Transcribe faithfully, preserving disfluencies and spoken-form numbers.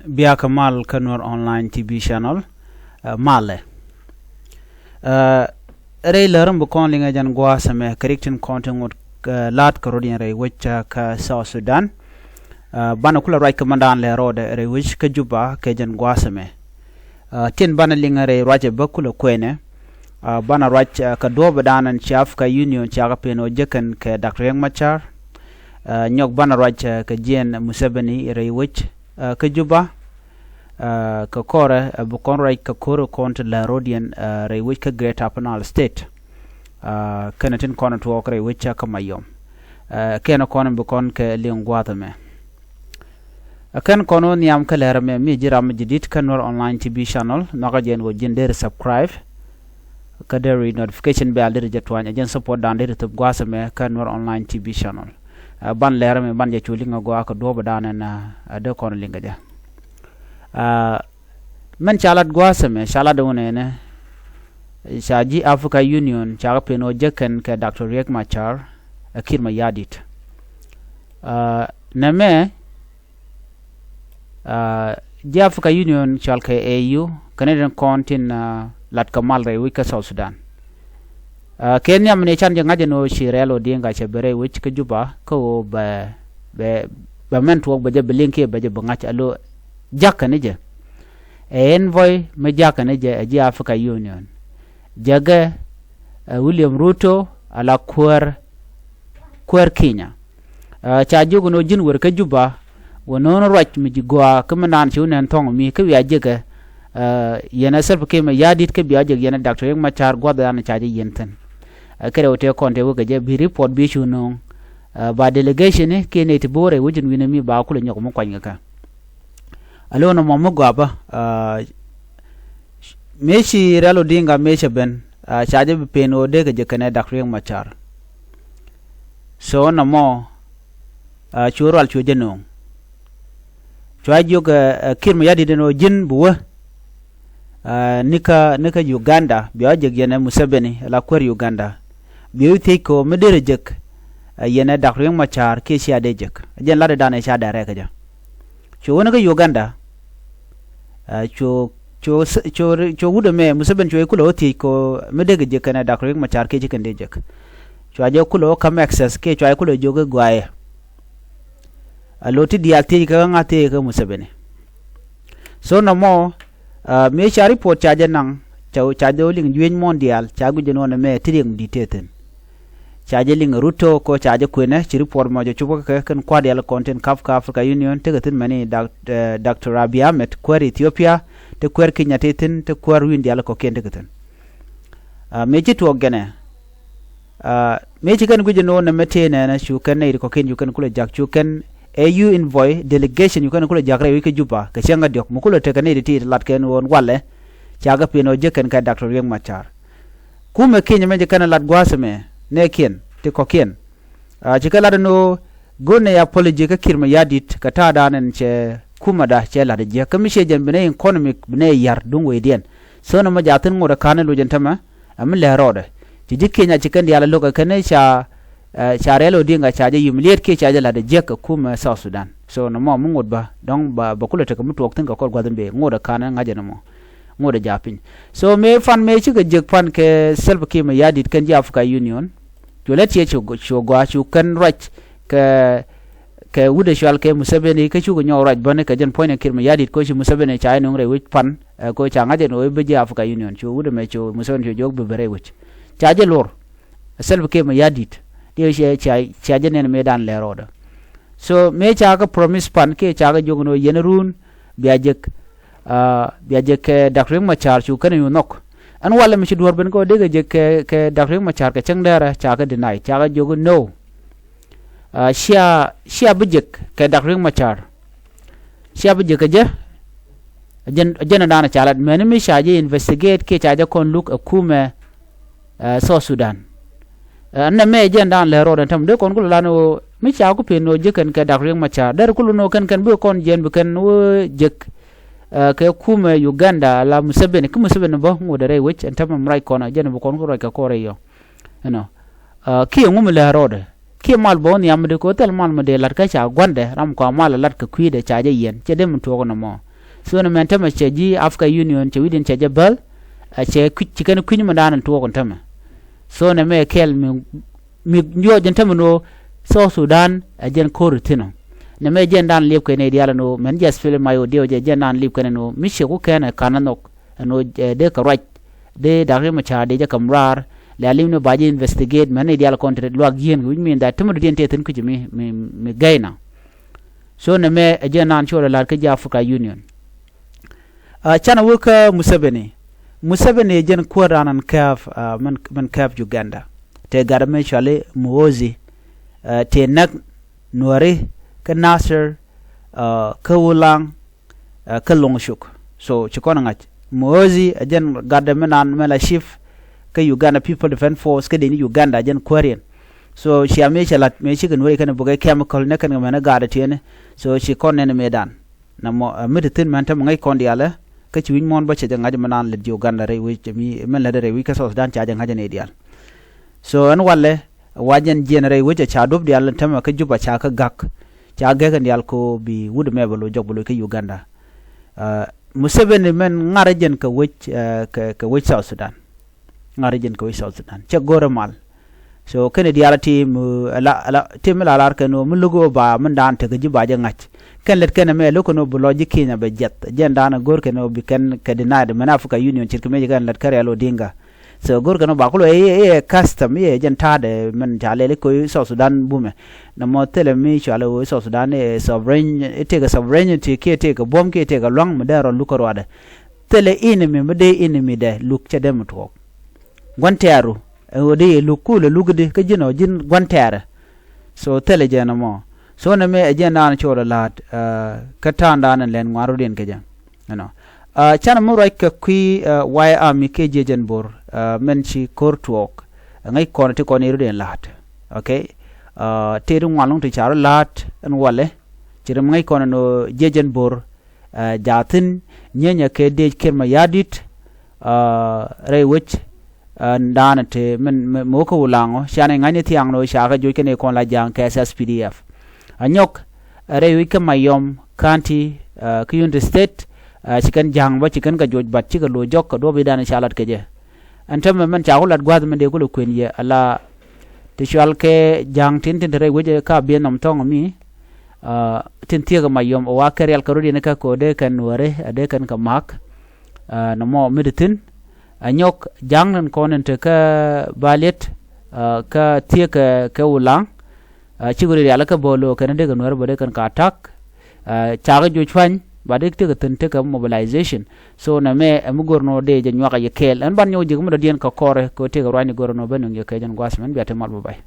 Biakä mal kä Nuer Online T V channel. Malɛ rɛy lär in bi kɔn liŋɛ jɛn gua̱a̱th ɛmɛ kɛ rik tin kɔn tin ŋot la̱a̱t kɛ rɔ̱diɛn rɛy wec kä South Sudan. Banɛ kulɛ ruac kä mandan lɛ rɔɔdɛ rɛy wec kä Juba kɛ jɛn gua̱a̱th ɛmɛ. Tin banɛ liŋɛ rɛy ruacɛ bä kulɛ kuɛnɛ. Banɛ ruac kɛ duɔ̱ɔ̱p ɛ da̱a̱n ɛn ci Africa Union ca kɛ pen ɔ jekɛn kɛ Doctor Riek Machar. Nyɔk banɛ ruac kɛ jiɛn Museveni rɛy wec kä Juba. Kɛ kɔrɛ bi kɔn ruac kɛ ko̱r kɔn ti lɛ rɔ̱diɛn rɛy wec kä Greater Upper Nile State. Kɛnɛ tin kɔn tuɔɔk rɛy wec kä Mayom. Kɛnɛ kɔn bi kɔn kɛ liŋ gua̱a̱th ɛmɛ. Ɛ kɛn kɔn wä nhiam kä lɛr ɛmɛ mi ji̱ ram mi ji̱ di̱t kä Nuer Online T V channel, nhɔakä jɛ ɛn ɣöö ji̱n deri subscribe. Kä deri notification bell deri jɛ tuany, ɛ jɛn support dan deri thop gua̱a̱th ɛmɛ kä Nuer Online T V channel. Ban lɛr ɛmɛ ban jɛ cu liŋ ɛ gɔaa kɛ duɔ̱ɔ̱p ɛ dan ɛn ɛ dee kɔn liŋ kɛ jɛ. Mɛn ca lat gua̱a̱th ɛmɛ ca lat wä nɛnɛ. Ca ji̱ Africa Union ca kɛ pen ɔ jekɛn kɛ Doctor Riek Machar ɛ Kiir Mayardit. Nɛmɛ ji̱ Africa Union cɔal kɛ A U kɛn i̱ den kɔn tin lat kɛ mal rɛy wec kä South Sudan. Kɛ nhiam ni can jɛ ŋa̱c ɛn ɣöö ci Raila Odinga cɛ ben rɛy wec kä Juba kä ɣöö bɛ bɛ bɛ mɛn tuɔɔk bɛ jɛ bi liŋ kiɛ bɛ jɛ bi ŋa̱c alo jakä ni jɛ. Ɛ envoy mi jakä ni jɛ ɛ ji̱ Africa Union. Jɛ gɛ ɛ William Ruto ala kuäär kuäär Kenya. Ca jiök ɛn ɣöö ji̱n wër kä Juba wä no̱o̱ŋ ruac mi ji̱ gɔaa kä mi naan ci wä nɛn thɔ̱ŋ mi kä wiaa jekɛ. Yɛn ɛ Salva Kiir Mayardit kä bia jek yɛn ɛ Doctor Riek Machar gua̱th dan ca jɛ yɛn thi̱n. Kɛ rɛw tëë kɔn tëë wä kɛ jɛ bi report bi cu no̱o̱ŋ. Ba delegation ni kiɛ nɛy ti bo̱o̱rɛ wecin wi̱nɛ mi ba kulɛ nyɔk mi kuany kɛ kɛ. Alo̱n ɛmɔ mi gɔaa bä mëë ci Raila Odinga mëë cɛ ben ca jɛ bi pen ɣöö dee kɛ jɛ kɛnɛ Doctor Riek Machar. So nɔmɔ cu rual cu jɛ no̱o̱ŋ. Cua jiök ɛ Kiir Mayardit ɛn ɣöö ji̱n bi wä nikä nikä Uganda bia wä jek yɛn ɛ Museveni la kuäär Uganda. Bia wä thiec kɛ ɣöö mi derɛ jek ɛ yɛn ɛ Doctor Riek Machar kiɛ cia dee jek. Jɛn latdɛ danɛ ca dɛrɛ kɛ jɛ. Cu wä nikä Uganda. Cu cu cu wut ɛmɛ Museveni cu kulɛ wä thiec kɛ ɣöö mi dee kɛ jek kɛnɛ Doctor Riek Machar kiɛ ci kɛn dee jek. Cua jɛ kulɛ wä ka̱m access kiɛ cua jɛ kulɛ jiök i̱ gɔaaɛ. A lo̱ ti diaal thiec kɛ ɣä ŋa̱th thiec kɛ Museveni. So nɔmɔ mëë ca report ca jɛ naŋ ca ca jɛ wä liŋ juëc muɔ̱ɔ̱n diaal ca guic jɛ nuɔ̱n ɛmɛ ti riɛk mi di̱t tëë thi̱n. Ca jɛ liŋ Ruto kɔ ca jɛ kuenɛ ci report mɔ jɛ cupä kɛ kɛn kua̱r diaal kɔn tin kap kä Africa Union tekɛ thi̱n mɛni Doctor Abiy Ahmed kuäär Ethiopia te kuäär Kenya tëë thi̱n te kuäär wi̱i̱n diaal kɔ̱kiɛn tekɛ thi̱n. Mëë ci tuɔɔk gɛnɛ mëë ci kɛn guic jɛ nuɔ̱n ɛmɛ tëë nɛnɛ cu kɛn nɛy ti kɔ̱kiɛn cu kɛn kulɛ jak cu kɛn ɛ yu envoy delegation cu kɛn kulɛ jak rɛy wec kä Juba kɛ cäŋ kä diɔ̱k mi kulɛ tekɛ nɛy ti ti lat kɛn ɣöö walɛ. Ca kɛ piɛn ɣöö jek kɛn kɛ Doctor Riek Machar. Kumɛ Kenya mɛ jɛ kɛn lat gua̱a̱th ɛmɛ nɛɛkiɛn ti kɔ̱kiɛn. Ci kɛ lat ɛn ɣöö go̱n nɛ apology kä Kiir Mayardit kɛ ta̱a̱dan ɛn cɛ kumɛda cɛ lat jiäk kä mi ciɛ jɛn bi nɛ economic bi nɛ ya̱r duŋ wecdiɛn. So nɔmɔ jathin ŋot ɛ ka̱n ɛ loc ɛn tämɛ. Ɛ mi lɛr rɔɔdɛ ci ji̱ Kenya ci kɛn diaal ɛ lo̱k ɛ kɛn ca ca Raila Odinga ca jɛ humiliate kiɛ ca jɛ la̱t ɛ jiäk ɛ kumɛ South Sudan. So nɔmɔ mi ŋot bä dɔ̱ŋ bä bä kulɛ tekɛ mi tuɔɔk thi̱n kɛ kɔr gua̱th in bëë ŋot ɛ ka̱n ɛ ŋa̱c ɛ nɔmɔ. Ŋot ɛ ja̱ piny. So mëë pan mëë cikɛ jiäk pan kɛ Salva Kiir Mayardit kɛn ji̱ Africa Union. Cu lät ciɛ cu gɔaa cu kɛn ruac kɛ kɛ wut ɛ cual kɛ Museveni kä cukɛ nyɔk ruac bäni kɛ jɛn puɔ̱ny ɛ Kiir Mayardit kɛ ci Museveni ca jɛ nöŋ rɛy wec pan. Kɛ ca ŋa̱c ɛn ɣöö i̱ bi ji̱ Africa Union cu wut ɛmɛ cu Museveni cu jiök bi ben rɛy wec. Ca jɛ luɔr. Salva Kiir Mayardit diɛ cia cia jɛ nɛn mëë dan lɛr rɔɔdä. So mëë ca kɛ promise pan kiɛ ca kɛ jiök ɛn ɣöö yɛn run bia jek bia jek kɛ Doctor Riek Machar cu kɛn yu nhɔk. Ɛn walɛ mi ci duɔ̱ɔ̱r ben kɛ ɣöö dee kɛ jek kɛ Doctor Riek Machar kɛ cäŋ dɛrɛ ca kɛ deny ca kɛ jiök no. Cia cia bi jek kɛ Doctor Riek Machar. Cia bi jek kɛ jɛ. Jɛn jɛn dan ca lat mɛni mi ca jɛ investigate kiɛ ca jɛ kɔn luk ɛ kumɛ South Sudan. Ɛn nɛ mɛ jɛn dan lɛ rɔɔdɛ täm dee kɔn kulɛ lan ɣöö mi ca ku pen ɣöö jek kɛn kɛ Doctor Riek Machar dɛr kulɛ nɔ kɛn kɛn bi kɔn jiɛn bi kɛn wee jek. Kɛ kumɛ Uganda la Museveni kä Museveni bä ŋot ɛ rɛy wec ɛn tämɛ mi ruac kɔn jɛn bi kɔn ku ruac kɛ kɔn rɛy yɔ. Ɛnɔ kiɛ ŋu mi lɛ rɔɔdɛ. kiɛ mal bä wä nhiam mi dee kɛ wä thil mal mi dee la̱t kä ca gua̱ndɛ ram kua mal a la̱t kɛ kui̱dɛ ca jɛ yiɛn cɛ dee mi tuɔɔk nɔmɔ. So nɛ mɛn tämɛ cɛ ji̱ Africa Union cɛ wi̱diɛn cɛ jɛ bäl. Ɛ cɛ kui̱c ci kɛn kui̱ny mi daan in tuɔɔk in tämɛ. So nɛ mɛ kɛl mi mi nyuɔɔc jɛn tämɛ ni ɣöö South Sudan ɛ jɛn ko̱r thi̱n ɔ. Nɛ mɛ jɛn daan liɛp kɛ nɛy diaal ni ɣöö mɛn jɛ S P L M I O diɛw jɛ jɛn daan liɛp kɛ nɛn ɣöö mi ciek ku kɛn ɛ ka̱n ɛ nhɔk ɛn ɣöö dee kɛ ruac dee dak ri mɛ ca̱a̱r dee jɛ käm raar. Lɛ a li̱w ni ba jɛ investigate mɛn nɛy diaal kɔn te luak yieen kɛ wi̱c mi in that tämɛ dɔ̱diɛn tëë thi̱n kui̱c mi mi mi gɛy na. So nɛ mɛ ɛ jɛn daan cuɔl ɛ la̱t kä ji̱ Africa Union. Canɛ wä kä Museveni. Museveni jɛn kuäär an an kɛɛp, mɛn kɛɛp Uganda. Tëë gat mi cɔali Muhoozi, tëë näk Nuäri kä Nasir, kä Ulaŋ, kä Loŋcuk. So ci kɔn ŋa̱c Muhoozi ɛ jɛn gat mi nan mɛ la chief kä Uganda People Defence Force kä dee ni Uganda jɛn kuääriɛn. So cia mëë cɛ la̱t mëë cikɛ Nuäri kɛn bukɛ chemical nɛ kɛn kɛ mɛn ɛ gat ɛ tiɛni. So ci kɔn nɛn mëë dan. Nɔmɔ mi te thi̱n mɛn te mi ŋäc kɔn diaalɛ kä ci wi̱c muɔ̱ɔ̱n bä cɛ jɛ ŋa̱c mi naan lät ji̱ Uganda rɛy wec mi mɛn lät rɛy wec kä South Sudan ca jɛ ŋa̱c ni diaal. So ɛn walɛ wa jɛn jiɛn rɛy wec ca duɔ̱p diaal tämɛ kä Juba ca kä gak. Ca gɛk ɛn diaal ko bi wut mɛ bɛ loc jɔk bɛ loc kä Uganda. Museveni mɛn ŋa̱r jɛn kɛ wec kɛ wec South Sudan. Ŋa̱r jɛn kɛ wec South Sudan cɛ go̱rɛ mal. So kɛn diaal ti mi ala ala ti mi la lar kɛn mi luk ba mi dan tek ji̱ ba jɛ ŋa̱c. Kɛn lɛt kɛn mɛ luk kɛn bi lɔ ji̱ Kenya bɛ jiɛth jɛn dan go̱r kɛn bi kɛn kɛ denied mɛn Africa Union ce̱tkɛ mɛ jɛ kɛn lɛt kɛ Raila Odinga. So go̱r kɛn ba kulɔ iɛ iɛ custom iɛ jɛn ta̱a̱dɛ mɛn ca lɛl i̱ ko̱ i̱ South Sudan bumɛ. Nɔmɔ thilɛ mi cɔal i̱ South Sudan iɛ sovereign i̱ tëëkɛ sovereignty kiɛ tëëkɛ buɔ̱m kiɛ tëëkɛ lua̱ŋ mi dee rɔ luk kä ruaadɛ. Thilɛ enemy mi dee enemy dɛ luk cɛ dee mi tuɔɔk. Gua̱n tɛɛru ɛ ɣöö dee yɛ luk kulɛ luk di kä ji̱n ɔ ji̱n gua̱n tɛɛrɛ. So thilɛ jɛ nɔmɔ. So nɛ mɛ ɛ jɛn daan cɔɔl ɛ la̱a̱t kä ta̱a̱n daan ɛn lɛn ŋuan rɔ̱diɛn kɛ jɛ. Ɛnɔ canɛ mi ruac kɛ kui̱ White Army kiɛ jiɛc ɛn bo̱r mɛn ci ko̱r tuɔɔk. Ɛ ŋäc kɔn ti kɔn i̱ rɔ̱diɛn la̱a̱t. Okay. Tëë ri ŋuan lo̱ŋ ti ca rɔ la̱a̱t ɛn walɛ. Ci ri mi ŋäc kɔn ɛn ɣöö jiɛc ɛn bo̱r. Jaathin nyienyɛ kɛ dec Kiir Mayardit rɛy wec. Daanɛ te min mi wä kä Ulaŋ ɔ cianɛ ŋa̱cni thiaŋ ni ɣöö ca kɛ joc kɛn i̱ kɔn la ja̱a̱ŋ kɛ S S P D F. Anyɔk rɛy wec kä Mayom County kä Unity State. Ci kɛn ja̱a̱ŋ bä ci kɛn kɛ joc bat cikɛ lo̱c jɔk kɛ duɔ̱p i̱ daanɛ ca lat kɛ jɛ. Ɛn tämɛ mɛn ca ku lat gua̱a̱th mɛn dee ku lɛ kuën yɛ ala ti cual kɛ ja̱a̱ŋ tin tin te rɛy wec kä a biɛ nhɔm thɔ̱ŋ mi. Tin thiekä Mayom ɛ wa kɛ rial kɛ rot yɛn kä ko̱ dee kɛn wääri ɛ dee kɛn kɛ ma̱a̱k. Nɔmɔ mi ti thi̱n. Ɛ nyɔk ja̱a̱ŋ tin kɔn in te kä Baliet kä thiekä kɛ Ulaŋ. Cikɛ ri rial kä bä lo̱o̱ kɛn dee kɛn wääri bä dee kɛn ka attack. Cakɛ juc pa̱ny ba dee tekɛ thi̱n tekɛ mobilization. So nɛ mɛ ɛ mi go̱r nɔ dee jɛ nyuak a yɛ kɛɛl ɛn ban nyɔk ji̱k mi dɔ̱diɛn kɛ kɔrɛ kɛ tekɛ ruacni go̱r nɔ ben nuŋ yɛ kɛ jɛn gua̱a̱th mɛn bia te mal bä bay.